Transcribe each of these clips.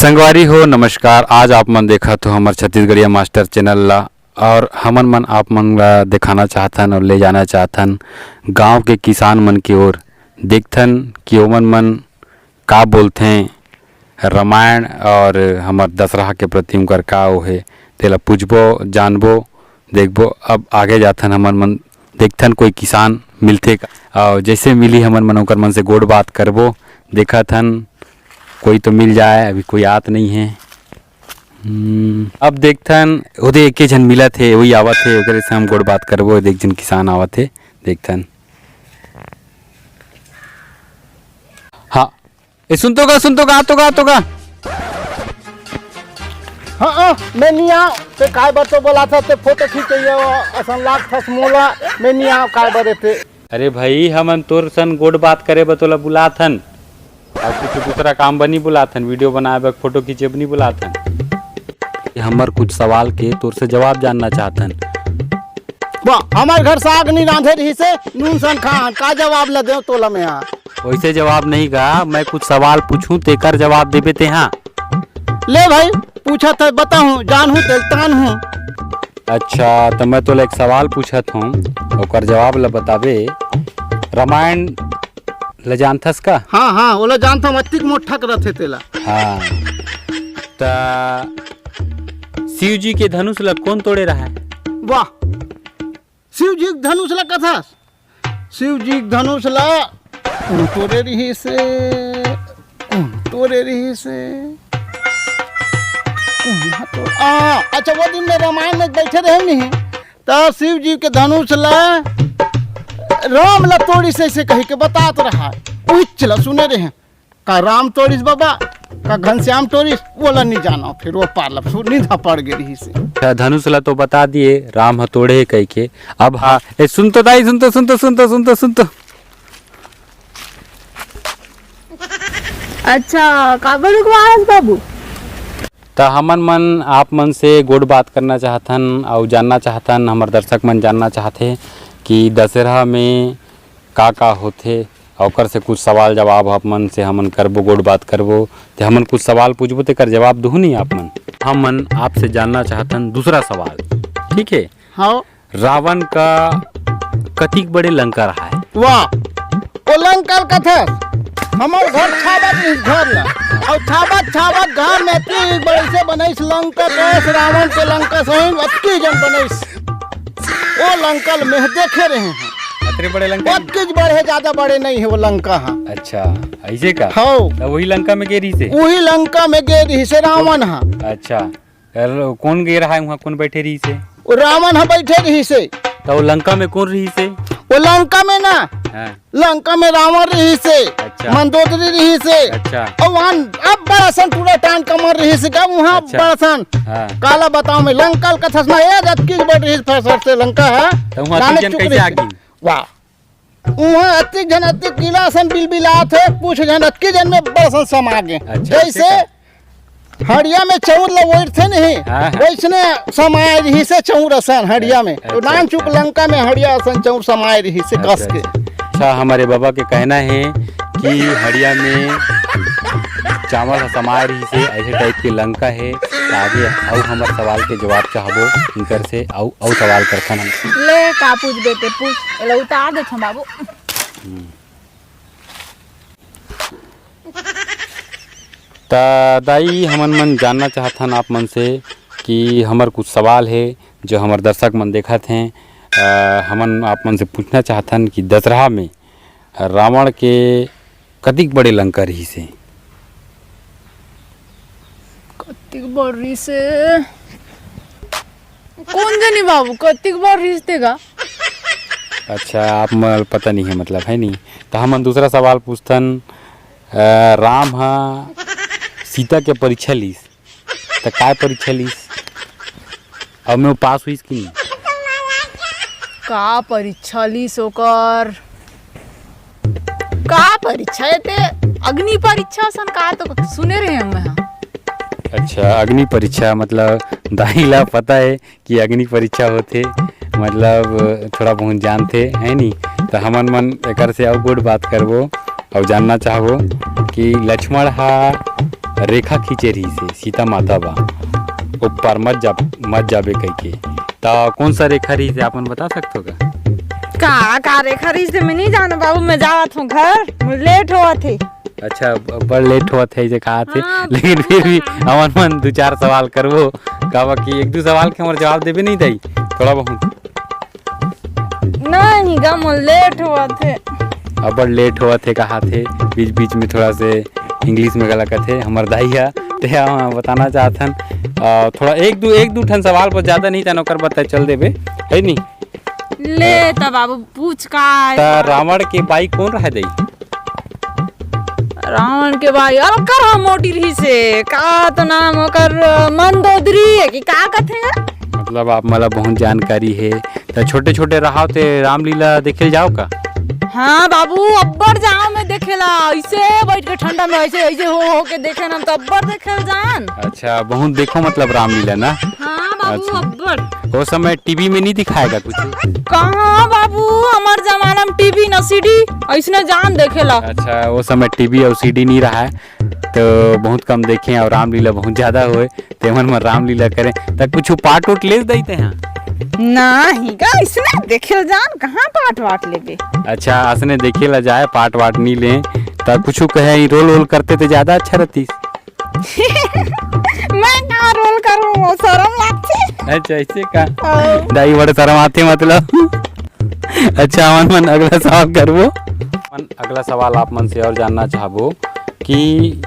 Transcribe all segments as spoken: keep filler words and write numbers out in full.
संगवारी हो, नमस्कार। आज आप मन देखत हो हमर छत्तीसगढ़िया मास्टर चैनल ला, और हमन मन आप मन ला दिखाना चाहथन और ले जाना चाहथन गांव के किसान मन की ओर। देखथन कि ओमन मन का बोलथें रामायण और हमर दशहरा के प्रति उनकर का ओ हे, तेला पूछबो, जानबो, देखबो। अब आगे जाथन, हमन मन देखथन कोई किसान मिलथे का, और जैसे मिली हमन मन ओकर मन से गोठ बात करबो। देखत हन कोई तो मिल जाए, अभी कोई आत नहीं है। हम्म, अब देखथन ओदे एके झन मिलत हे, वही आवत हे, ओकरे से हम गोठ बात करबो। एक झन किसान आवत हे, देखथन। हाँ, ए, सुन तो गा, सुन तो गा, आ तो गा, आ तो गा। हाँ, हाँ, मैं नहीं आव। ते काय बर तो बोलाथस, ते फोटो खींचे असन लागथस मोला, मैं नहीं आव, काय बर ते। अरे भाई, हमन तोर सन गोठ बात करे बर तोला बुलाथन, और कुछ दूसरा काम बर नहीं बुलाथन, वीडियो बनाए बर, फोटो खींचे बर नहीं बुलाथन। हमर कुछ सवाल के तोर से जवाब जानना चाहथन। वाह, हमर घर साग नहीं रांधे रहिसे, नून सन खान, का जवाब ला देव तोला मैं हा? वैसे जवाब नहीं गा, मैं कुछ सवाल पूछूं, तेकर जवाब देबे तेहा। ले भाई, पूछत हे, बताहूं, जानहूं, तेल तानहूं। अच्छा, तो मैं तोला एक सवाल पूछत हूँ, ओकर जवाब ला बताबे। रामायण ला जानथस का? हाँ, हाँ, ओला जानथंव, अतिक मोटक रथे तेला। हाँ, त शिव जी के धनुष ला कौन तोड़े रहा है? वाह, शिव जी के धनुष ला कथस? शिव जी के धनुष ला कोन तोड़े रहिसे? कोन तोड़े रहिसे? कोन हा तोड़-, आ, अच्छा, वो दिन में रामायण में बैठे रहे नहीं, त शिव जी के धनुष ला राम ला तोड़िस, ऐसे कहि के बतात रहा। उहिच ला सुने रहे। का राम तोड़िस बाबा, का घनश्याम तोड़िस, ओला नहीं जाना। फिर वो पार ला सुर नहीं धपड़ गे रहिसे। अच्छा, धनुष ला तो बता दिए, राम ह तोड़े कहि के। अब हाँ, ए, सुन तो दाई, सुन तो, सुन तो, सुन तो, सुन तो, सुन तो। अच्छा, काबर रुकवाहस बाबू? त हमन मन आप मन से गोठ बात करना चाहथन अउ जानना चाहथन, हमर दर्शक मन जानना चाहथे कि दशहरा में का-का होथे, अउ ओकर से कुछ सवाल जवाब आप मन से हमन करबो, गोठ बात करबो। ते हमन कुछ सवाल पूछबो, तेकर जवाब दुहू नहीं आप मन। हमन आपसे जानना चाहथन दूसरा सवाल, ठीक है? हाँ। रावण का कतिक बड़े लंका रहा है? वाह, ओ लंका ल कथस, हमर घर छाबत इस घर ला, अउ छाबत छाबत घर में अतकी बड़े से बनइस लंका, कस रावण के लंका सही अतकी जन बनइस। ओ लंका ल मैं देखे रहे हैं। अतरे बड़े लंका? अतकी बड़े, ज्यादा बड़े नहीं है वो लंका हा। अच्छा, ऐसे का? हाँ। त वही लंका में गे रहिसे? वही लंका में गे रहिसे रावण हा। अच्छा। यार, कौन गे रहा है वहाँ, कौन बैठे रहिसे? वो रावण ह बैठे रहिसे। त वो लंका में कौन रहिसे? वो लंका में ना, हाँ। लंका में रावण रहिसे, अच्छा। मंदोदरी रहिसे। अच्छा। अउ वहाँ अब बड़ा सन टूरा टान कमर रहिसे, का वहाँ अच्छा। बड़ा सन। हाँ। काला बताओ मैं, लंका ल कथस ना, ए, अतकी बड़ रहिस फैसर से लंका है। त वहाँ नाने अतकी जन चुक कैसे रहिसे। आगिन? वाह। उहाँ अतिक झन अतिक किला असन बिलबिलात हे, कुछ झन अतकी झन में बड़ असन समा गे। अच्छा, जैसे अच्छा। हड़िया में चउर ल ओइरथे नहीं, हाँ, हाँ। वैसने समाय रहिसे चउर असन हड़िया में। अच्छा, तो नान चुक अच्छा। लंका में हड़िया असन चउर समाय रहिसे अच्छा, कस के। अच्छा। अच्छा, हमर बाबा के कहना है कि हड़िया में चावल ह समाय रहिसे, ऐसे टाइप के लंका है। त आगे अउ हमर सवाल के जवाब चाहबो इनकर से, अउ अउ सवाल करथन हम। ले, का पूछबे ते पूछ, एला उतार देथन बाबू। हम्म। त दाई, हमन मन जानना चाहथन आप मन से कि हमर कुछ सवाल हे, जो हमर दर्शक मन देखत हें। अ, हमन आप मन से पूछना चाहथन कि दशहरा में रावण के कतिक बड़े लंका रहिसे? कतिक बड़ रहिसे? कोन जनी बाबू, कतिक बड़ रहिस तेगा? अच्छा, आप मन पता नहीं है, मतलब, है नहीं। त हमन दूसरा सवाल पूछथन। अ, राम ह सीता के परीक्षा लीस, त काय परीक्षा लीस? अउ में वो पास होइस कि नहीं? का परीक्षा लीस ओकर? का परीक्षा हे ते? अग्नि परीक्षा असन का तो सुने रहे हंव मैं हा। अच्छा, अग्नि परीक्षा, मतलब, दाई ला पता है कि अग्नि परीक्षा होथे, मतलब, थोड़ा बहुत जानथे, है नी? त हमन मन एकर से अउ गोठ बात करबो, अउ जानना चाहबो कि लक्ष्मण हा रेखा खींचे रहिस हे सीता माता बा, ओ पार मत जा, मत जाबे कहिके। त कौन सा रेखा रहिस हे, आप मन बता सकथो का? का, का रेखा रहिस हे, मैं नहीं जानव बाबू, मैं जावत हूँ घर, मोर लेट होवत हे। अच्छा, ब-, बड़ लेट होवत हे, जे कहा थे, हाँ, लेकिन फिर भी हाँ। हमन मन दू चार सवाल करबो, काबर कि एक दू सवाल के हमर जवाब देबे नहीं दई, थोड़ा बहुत। नहीं गा, मोर लेट होवत हे। अबड़ लेट होवत हे, कहा थे, बीच बीच में थोड़ा से इंग्लिश में गला कथे, हमर दाई हा, ते हम बताना चाहथन, अ, थोड़ा एक दू, एक दू ठन सवाल, बस ज्यादा नहीं, तन ओकर बाद तय चल देबे, है नी? ले त बाबू, पूछ का आय त का? रावण के बाई कौन रहे दई? रावण के बाई, अरे ओकर हा मोटी रहिस हे, का तो नाम ओकर, अ, मंदोदरी हे कि का कथे गा? मतलब आप मला बहुत जानकारी हे। त छोटे-छोटे रहाव ते रामलीला देखे ल जाव का? हाँ बाबू, अब्बड़ जाव मैं देखे ला। ऐसे बैठ के ठंडा में ऐसे, ऐसे हो, हो के देखे ना, त अब्बड़ देखे ल जान। अच्छा, बहुत देखो मतलब रामलीला ना? हाँ बाबू, अच्छा। अब्बड़। ओ समय टीवी में नहीं दिखाय का कुछ? कहाँ बाबू, हमर जमाना में टीवी ना सीडी, ऐसने जान देखे ला। अच्छा, ओ समय टीवी अउ सीडी नहीं रहा है, तो बहुत कम देखे और रामलीला बहुत ज्यादा होए, तेमन में रामलीला करें। त कुछ पार्ट उट ले दई ते हैं? नहीं का, इसने देखे ल जान, कहाँ पार्ट वार्ट लेबे? अच्छा, असने देखे ला जाए, पार्ट वार्ट नहीं ले, त कुछ कहे, ई रोल वोल करते ते ज्यादा अच्छा रहतीस। मैं का रोल करूँ, वो शरम लागथे। अच्छा, ऐसे का? हाँ। दाई बड़े शरम आथे मतलब। अच्छा, हमन मन अगला सवाल करबो। हमन अगला सवाल आप मन से और जानना चाहबो कि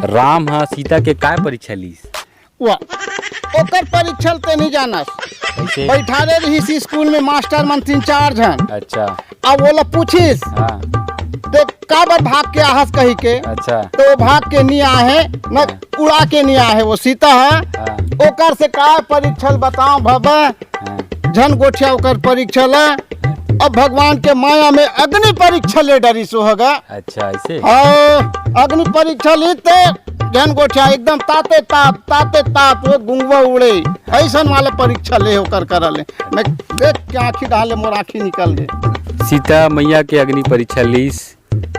राम ह सीता के काय परीक्षा लीस? वाह, ओकर परीक्षा ल ते नहीं जानस। कैसे? बैठारे रहिस स्कूल में मास्टर मन तीन चार झन। अच्छा। अब ओला पूछिस, हाँ। ते काबर भाग के आहस कही के? अच्छा। तो भाग के नहीं आहे, न हाँ। उड़ा के नहीं आहे, वो सीता है। हाँ। ओकर से का परीक्षा ल बताओ भबे? हाँ। झन गोठिया ओकर परीक्षा ल। अब भगवान के माया में अग्नि परीक्षा ले डरिस ओ ह गा। अच्छा, ऐसे? हाँ, अग्नि परीक्षा ली ते झन गोठिया एकदम ताते ताप, ताते ताप, वो गुंगवा उड़े। ऐसन वाला परीक्षा ले ओकर करा ले। मैं देख के आँखी डाले, मोर आँखी निकल गए। सीता मैया के अग्नि परीक्षा लीस,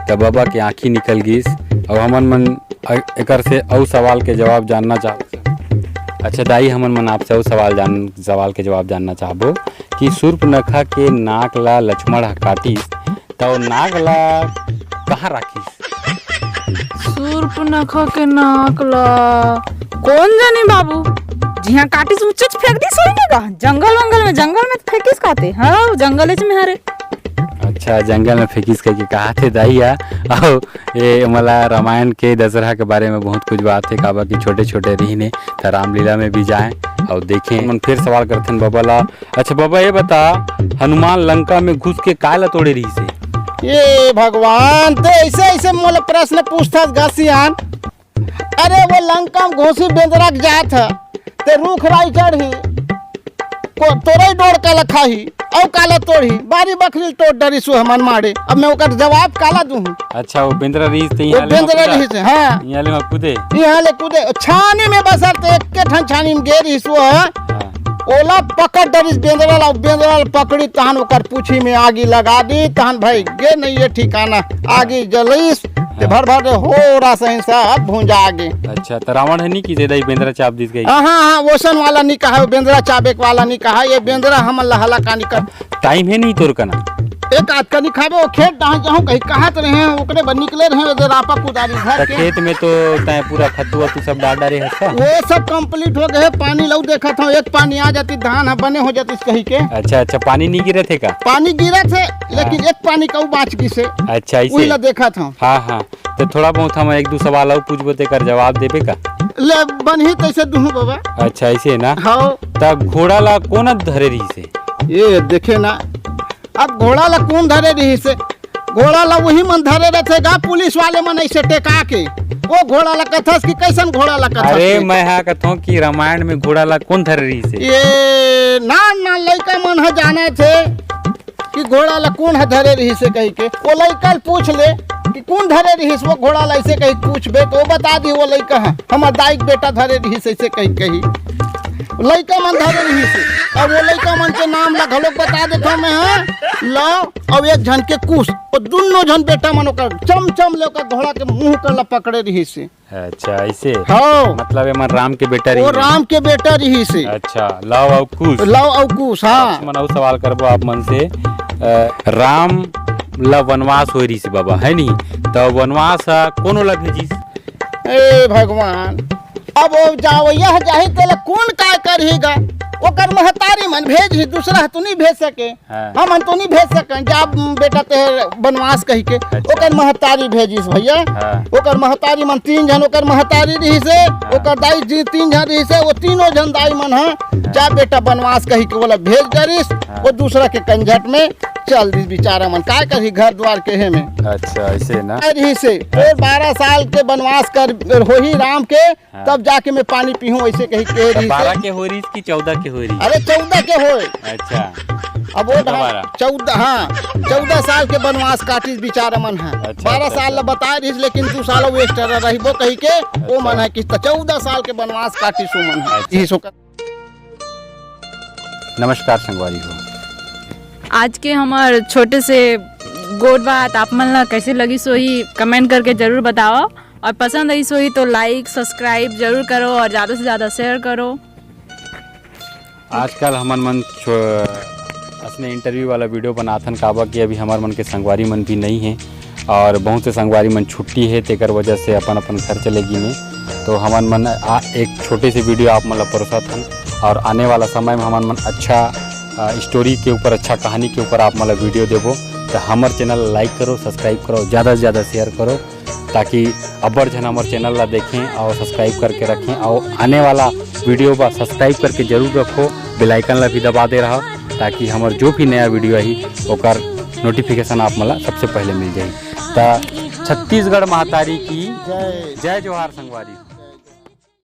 त बबा के आँखी निकल गिस। अउ हमन मन अ-, एकर से अउ सवाल के जवाब जानना चाहबो। अच्छा दाई, हमन मन आपसे अउ सवाल जान, सवाल के जवाब जानना चाहबो कि सूर्पनखा के नाक ला लक्ष्मण ह काटिस, त ओ नाक ला कहाँ राखिस? सूर्पनखा के नाक ला कौन जानी बाबू, जिहाँ काटिस उच्चच फेंक दिस होही नहीं का, जंगल वंगल में, जंगल में फेंकिस काते, हाँ जंगल में हरे। अच्छा, जंगल में फेंकिस कहिके कहा थे दाई हा। अउ ए, मला रामायण के दशहरा के बारे में बहुत कुछ बात हे, काबर कि छोटे-छोटे रहिन हे, त रामलीला में भी जाएँ अउ देखें। मन फिर सवाल करथन बबा ला, "अच्छा बबा, ये बता, हनुमान लंका में घुस के काय ला तोड़े रहिस हे?" ए भगवान, ते ऐसे, ऐसे मोला प्रश्न पूछथस गा सियान। अरे वो लंका में घुसी बेंदरा के जात ह, ते रूख राई चढ़ही, को तोरई डोड़ काला खाही, अउ काला तोड़ही, बारी बखरी ल तोड़ डरिस ओ ह मन माड़े। अब मैं ओकर जवाब काला दूहूँ? अच्छा, वो बेंदरा रहिस ते वो इहाँ ले बेंदरा मत कूदा। रहिस, हाँ। इहाँ ले मत कूदे। इहाँ ले कूदे। छानी में बसर ते एके ठन छानी में गे रहिस ओ ह। हाँ। ओला पकड़ डरिस बेंदरा ला, बेंदरा ला पकड़ी, तहन ओकर पूछी में आगी लगा दी, तहन भाई गे नहीं ये ठिकाना, आगी जलिस, ते हाँ। भर भर दे होरा सही सब भुंजा गे। अच्छा, त रावण ह नी किसे दाई बेंदरा चाप दिस कही? हाँ, हाँ, हाँ, वोसन वाला नी कहा, बेंदरा चाबेक वाला नी कहा, ये बेंदरा हमन ला हला का नी कर। टाइम हे नहीं तोर कना? एक आध कनी खाबे, वो खेत डहान जाहूँ कहीं कहत रहे हैं, ओकरे बर निकले रहे हैं, इधर रापा कुदारी धर त के। खेत में तो तैं पूरा खतुआ तू सब डाल डारे हस का? वो सब कंप्लीट हो गए, पानी लऊ देखत हूँ, एक पानी आ जाती, धान ह बने हो जाती कही के। अच्छा, अच्छा, पानी नहीं गिरत हे का? पानी गिरत हे, लेकिन हाँ। एक पानी का बाँच गिस हे। अच्छा, ऐसे? उही ला देखत हूँ। हाँ, हाँ। त थोड़ा बहुत हम एक दू सवाल अउ पूछबो, तेकर जवाब देबे का? ले, बनही तैसे दूहूँ बाबा। अच्छा, ऐसे ना? हाँ। त घोड़ा ला कोन धरे रहिस हे? ये देखे ना, अब घोड़ा ला कोन धरे रहिस हे? घोड़ा ला वही मन धरे रहथे गा, पुलिस वाले मन ऐसे टेका के। वो घोड़ा ला कथस कि कैसन घोड़ा ला कथस अरे, कि? मैं हा कथों कि रामायण में घोड़ा ला कोन धरे रहिस हे? ये नान नान लइका मन ह जानथे कि घोड़ा ला कोन ह धरे रहिस हे कहि के। वो लइका ल पूछ ले कि कोन धरे रहिस वो घोड़ा ला, ऐसे कहि पूछबे तो वो बता दी वो लइका ह, हमर दाई के बेटा धरे रहिस, ऐसे कहि कही। लइका मन धरे रहिस हे। अब वो लइका मन के नाम ला घलोक बता देथव मैं, हाँ? लव अउ एक झन के कुश, वो दुनों झन बेटा मन ओकर चमचम ले ओकर घोड़ा के मुंह कर ला पकड़े रहिस हे। अच्छा, ऐसे? हाँ। मतलब, ये मन राम के बेटा वो रहिस हे? राम के बेटा रहिस हे। अच्छा, लव अउ कुश। लव अउ कुश, हाँ। अच्छा, मन अउ सवाल करबो आप मन से। अ, राम ला वनवास होय रहिस हे बाबा, है नी? त वनवास ह कोनो ला भेजिस? ए भगवान, अब वो जावइया ह जाही, तेला कोन काय करही गा? ओकर महतारी मन भेजही, दूसरा ह तो नहीं भेज सके। हाँ। हमन तो नहीं भेज सकन, जा बेटा ते बनवास कहि के। अच्छा। ओकर महतारी भेजिस भैया। हाँ। ओकर महतारी मन तीन झन, ओकर महतारी रहिस हे, हाँ। ओकर दाई जी तीन झन रहिस हे, वो तीनों झन दाई मन ह, हाँ। जा बेटा बनवास कहि के ओला भेज डरिस, हाँ। वो दूसरा के कंझट में चल दिस बिचारा मन, काय करही घर द्वार के हे में। अच्छा, ऐसे ना। रहिस हे, फिर बारह साल के बनवास कर होही राम के, हाँ। तब जाके मैं पानी पीहूँ, ऐसे कही के त रहिस हे। बारह के होय रहिस कि चौदह के होय रहिस? अरे, चौदह के होय। अच्छा। अब वो चौदह, ढा-, बारह। चौदह, हाँ, चौदह साल के बनवास काटिस बिचारा मन ह। अच्छा, बारह अच्छा, साल अच्छा। ला बताय रहिस, लेकिन दू साल वो extra रहिबो कही के, वो अच्छा। मन ह कि त चौदह साल के बनवास काटिस वो मन ह। अच्छा। यही सो कर- नमस्कार संगवारी हो। आज के हमर छोटे से गोठ बात आप मन ला कैसे लगिस होही, comment करके जरूर बताओ। और पसंद आइस होही तो like, subscribe जरूर करो और ज़्यादा से ज़्यादा share करो। आजकल हमन मन छो-, असने interview वाला video बनाथन, काबर कि अभी हमर मन के संगवारी मन भी नहीं हे और बहुत से संगवारी मन छुट्टी हे, तेकर वजह से अपन-अपन घर चले गिन हे। तो हमन मन आ, एक छोटे से video आप मन ला परोसत हन और आने वाला समय में हमन मन अच्छा, आ, story के ऊपर, अच्छा कहानी के ऊपर आप मन ला video देबो। तो हमर channel like करो, subscribe करो, ज़्यादा से ज़्यादा share करो। ताकि अब्बड़ झन हमर channel ला देखें और subscribe करके रखें और आने वाला video बर subscribe करके जरूर रखो, bell icon ला भी दबा दे रहा, ताकि हमर जो भी नया video आही ओकर notification आप मन ला सबसे पहले मिल जाही। त छत्तीसगढ़ महतारी की जय। जय जोहार संगवारी।